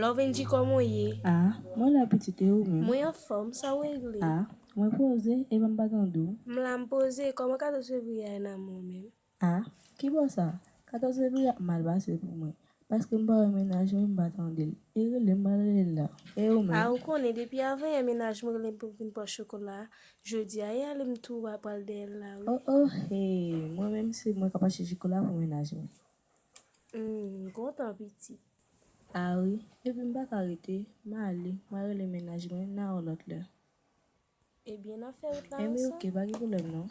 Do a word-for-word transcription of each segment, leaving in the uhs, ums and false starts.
Alvendji, kòman w ye? Ah, mwen la pitit, e ou menm? Mwen anfòm, sa w regle? Ah, mwen poze, epi m pa tande w. M la m poze, kòman katòz fevriye a nan men w menm? Ah, ki bò sa? Katòz fevriye ap mal pase pou mwen. Paske m pa wè mennaj mwen, m pa tande l. E rele m, m pa rele l la. E ou menm? Ah, ou konnen, depi avan yè mennaj mwen rele m pou m vin pran chokola. Jodi a, e ale m tou a pral dèyè l la, wi. Oh, oh, hey, mwen menm se mwen k ap achte chokola pou mennaj mwen. Hmm, m kontan, pitit. Ah wi, epi m pa ka rete, m ale, m a rele mennaj mwen, n a wè lòt lè. Ebyen, n a fè wout la ansanm. Ebyen, oke, pa gen pwoblèm non.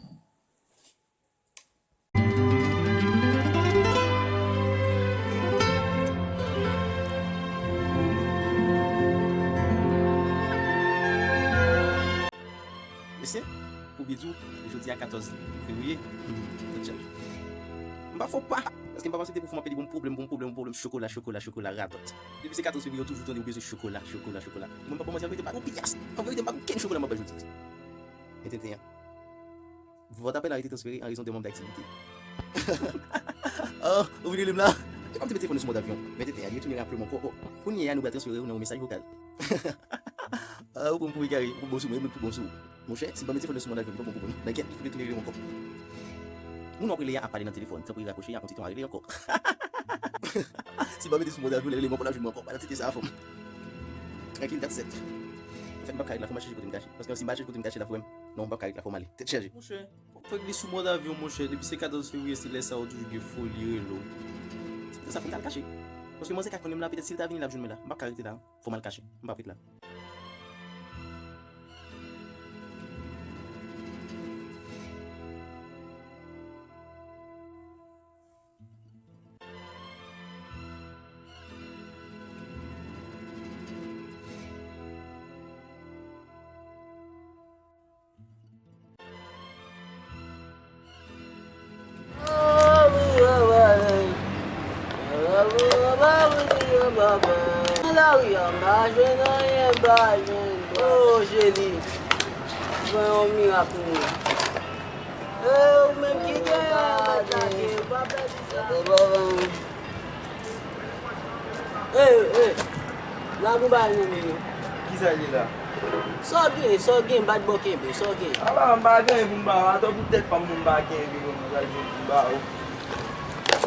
Mesye, pou byen di w, jodi a katòz fevriye, hmm, tèt chaje. M pa fè w pa, paske m pa panse te pou fè m ap pede pou m pwoblèm, pou m pwoblèm, pou m pwoblèm, chokola, chokola, chokola, radòt. Depi se katòz fevriye, ou toujou tande ou bezwen chokola, chokola, chokola. Mwen pa pou manti, an verite, m pa gen yon piyas. An verite, m pa gen okenn chokola m ap bay jodi. Men tenten an. Votre appel a été transféré en raison d'un manque d'activité. Oh, ou vin rele m la. Te kòm te mete telefòn sou mòd avyon. Men tenten an, li retounen raple m ankò. Oh, kounye a, nou pral transfere w nan yon mesaj vokal. Ah, ou pran m pou egare, ou bon sou mwen, mwen pi bon sou ou. Monchè, si m pa mete telefòn nan sou mòd avyon, li pa bon pou mwen. Nan kèt, li fouke tounen rele m ankò. Moun w ap rele a ap pale nan telefòn, tanpri rakwoche, a konn ti tan a rele ankò. Si m pa mete sou mòd avyon, lè rele m ankò, l ap jwenn mwen ankò. Gad tete sa a, fanm. Trankil, that's it. Anfèt, m p ap ka ret la, fò m al chèche kote m kache. Paske si m pa al chèche kote m kache la, frè m, non, m p ap ka ret la, fò m ale. Tèt chaje. Monchè, fòk li sou mòd avyon, monchè. Depi se katòz fevriye, se lè sa a ou toujou gen foli rele w. Se poutèt sa, fò m t al kache. Paske manzè ka konnen m la, petèt si l ta vini, l ap jwenn mwen la. M p ap ka rete la. Fò m al kache. M p ap ret la. Nan lari a, m pa jwenn anyen, m pa jwenn. Oh, Jeli. Fè yon mirak pou mwen. Eh, ou menm ki genyen, mèt lage, ou pa pèdi sa. Ey, ey, lage yon bagay nan men yo. Kisa l ye la? Sa w gen, sa w gen, m pa t ba w kenbe, sa w gen. Ala, m pa gen pou m ba w, atò pou tèt pa m, m pa gen, men mwen pral jwenn pou m ba w. Pa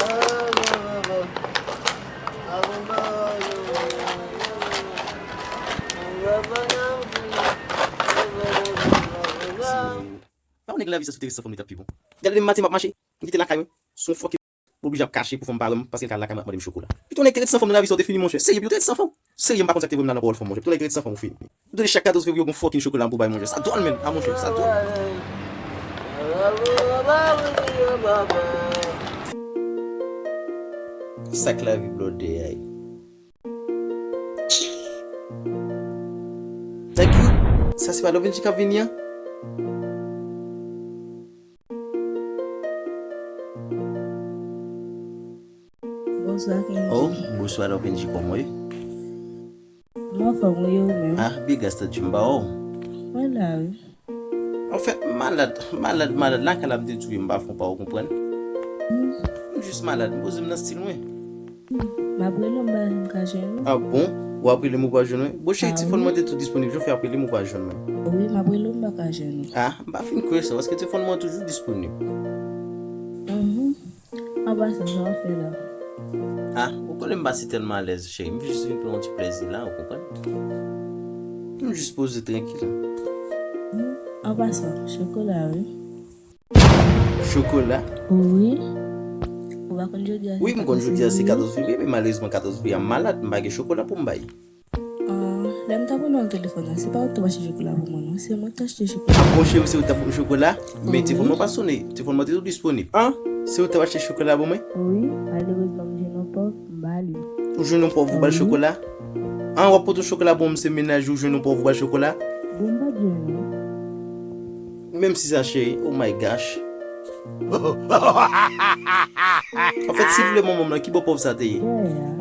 yon nèg lavi sa sou te ret san fanm li t ap pi bon. Gade demen maten m ap mache, m kite lakay mwen, sou yon fòk m oblije ap kache pou fanm pa wè m, paske l ka al lakay mwen ap mande m chokola. Pito nèg te ret san fanm nan lavi sa w te fini monchè. Serye, pito ret san fanm. Serye, m pa konn sa k te voye m nan pawòl fanm monchè. Pito nèg te ret san fanm ou fini. Ou tande chak katòz fevriye ou gen fòkin chokola pou bay monchè. Sa dwòl menm. Ah monchè, sa dwòl. Sa k lavi blòdè a ye. Thank you. Sa se pa Lovenji k ap vini an? Bonswa, Kenji. Oh, bonswa, Lovenji, kòman w ye? Mwen anfòm, wi, e ou menm? Ah, big ass, tanti m pa wè w. Mwen la, wi. Anfèt, m malad, malad, malad, lakay la m te touye, m pa fon pa, ou konprann? Hmm. M jis malad, m poze m nan stil mwen. Hmm. M ap rele w, m pa janm ka jwenn ou. Ah bon? W ap rele m, ou pa jwenn mwen? Bon, cheri, telefòn mwen te tou disponib, jan w fè ap rele m, ou pa jwenn mwen? Wi, m ap rele w, m pa ka jwenn ou. Ah, m pa fin kwè sa, paske telefòn mwen toujou disponib. Mhm. An pasan, sa w ap fè la? Ah, ou konnen m pa si tèlman alèz, cheri. M jis vin pran yon ti plèzi la, ou konprann? M jis poze trankil. Hmm, an pasan, chokola, wi. Chokola? Wi. Ou pa konn jodi a se katòz fevriye? Wi, m konn jodi a se katòz fevriye, men malerezman katòz fevriye a m malad, m pa gen chokola pou m bay. Ah, lè m t ap rele w nan telefòn nan, se pa ou ki t ap achte chokola pou mwen, non. Se mwen ki t achte chokola. Ah, bon, cheri, se ou ki t ap ban m chokola? Men telefòn mwen pa sonnen. Telefòn mwen te tou disponib. An? Se ou ki t ap achte chokola pou mwen? Wi, malerezman, m jwenn yon pòv, m ba li. Ou jwenn yon pòv, ou ba l chokola? An, w ap pote yon chokola pou mwen, se mennaj ou, jwenn yon pòv, ou ba l chokola? Bon, m pa t jwenn, non. Menm si sa, cheri. Oh my gosh. Anfèt, silvouplè, manman m lan, ki bò pòv sa te ye?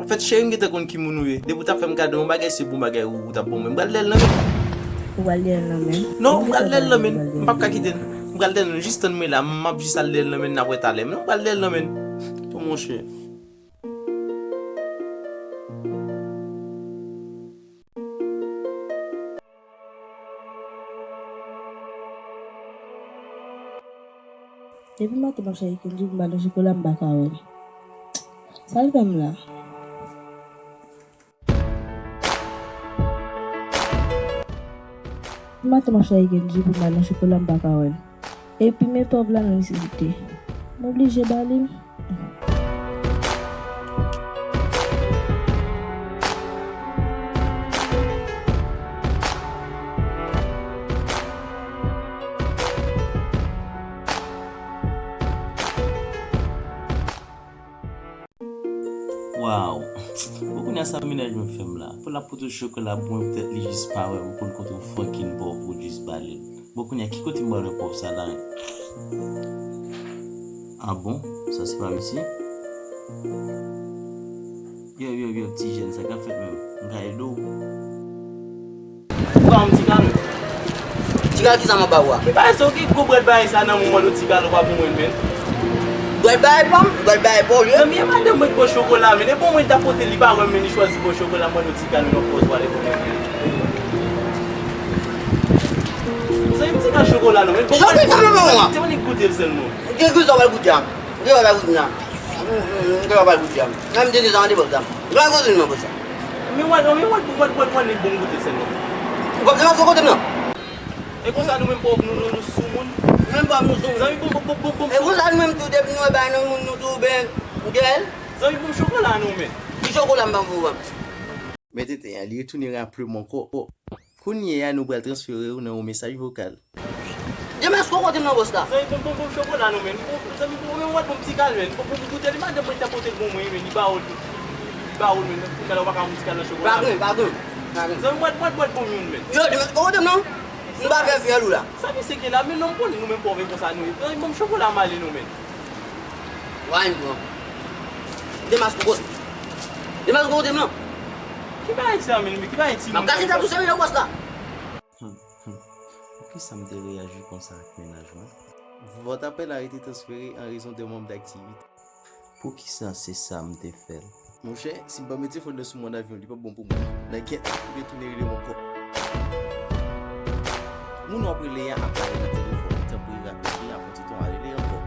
Anfèt, cheri, m gentan konn ki moun ou ye. Depi w t ap fè m kado yon bagay, se bon bagay ou, ou t ap ban mwen. M pral lè l nan men. Ou pral lè l nan men? Non, m pral lè l nan men. M p ap ka kite l. M pral lè l nan men. Jis tann mwen la. M ap jis al lè l nan men, n ap wè talè. Men m pral lè l nan men. Oh, monchè. Depi maten m ap chache Kendji pou m ba l yon chokola, m pa ka wè l. Sa l fè m la? Depi maten m ap chache Kendji pou m ba l yon chokola, m pa ka wè l. Epi men pòv la nan nesesite. M oblije ba li l. Waw! Bon, kounye a sa mennaj mwen fè m la? Pou l ap pote chokola pou mwen, poutèt li jis pa wè m, pou l kontre yon fucking pòv pou jis ba li l. Bon, kounye a, ki kote m pral wè pòv sa la? Ah bon? Sa se pa misye? Yo, yo, yo, ti jèn, sa k ap fèt menm? M ka ede w? Ou pa yon ti kal? Ti kal ki sa m ap ba ou a? Ki bagay sa, ou gen gwo bwèt bagay sa nan men w, mande yon ti kal ou pa pou mwen, men? Bwèt bagay pa m, bwèt bagay pa w, ye. Zanmi, e madanm mwen ki ba w chokola, men e pou mwen ta pote li pa wè m, men li chwazi ba w chokola, mande yon ti kal, men yon pòz pale pou mwen, men. Zanmi, m ti kal chokola non, men bon, Jan mwen, mwen, mwen, mwen. Se mwen ki goute l sèlman. Gen ki sa w pral goute a? Gen w pral goute la. Gen w pral goute a. Nan m te di sa, mande pòz la. Gen w pral goute nan pòz sa. Men wè, men wè, wè, wè, wè, wè, bon goute sèlman. Ou p ap depanse kote m nan. E konsa nou menm pòv nou, nou, nou sou moun. Nou menm pòv nou sou moun. Zanmi, bon, bon, bon, bon, bon. E konsa nou menm tou, depi nou wè bagay nan moun nou tou, ben, gèl. Zanmi, bon chokola non, men. Ki chokola m ban pou ou a? Men tenten an, li retounen raple m ankò. Kounye a, nou pral transfere w nan yon mesaj vokal. Demaske w kote m nan bòs la. Zanmi, bon, bon, bon chokola non, men. Bon, zanmi, bon, men wè bon ti kal, men. Bon, bon, bon, bon, tèlman de mwen ta pote l bon mwen, men li pa wè l, li pa wè l, men. Ti kal, ou pa ka yon ti kal nan chokola. Pa gen, pa gen, pa gen. Zanmi, mwen, mwen, mwen, bon moun, men. Yo, demaske w kote m non. M pa fè fyèl ou la. Sa misye gen la, men non, m konnen nou menm pòv e konsa nou ye. Zanmi, bon, chokola m ale non, men. Wany, bro. Demaske w kote. Demaske w kote m non. Ki bagay sa, men, men ki bagay timoun. M ap kase tèt ou serye, bòs la. Hmm, hmm. Poukisa m te reyaji konsa ak mennaj mwen? Votre appel a été transféré en raison de manque d'activité. Poukisa se sa m te fè l? Monchè, si m pa mete fòn nan sou mòn avyon, li p ap bon pou mwen. Nan kèt, ou retounen rele m ankò. Moun w ap rele a ap pale nan telefòn. Tanpri rakonte a, pran ti tan a rele ankò.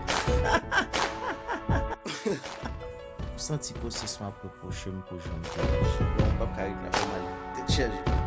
M santi konsyans mwen ap repwoche m pou jan m te aji. Non, m p ap ka ret la, fò m ale. Tèt chaje.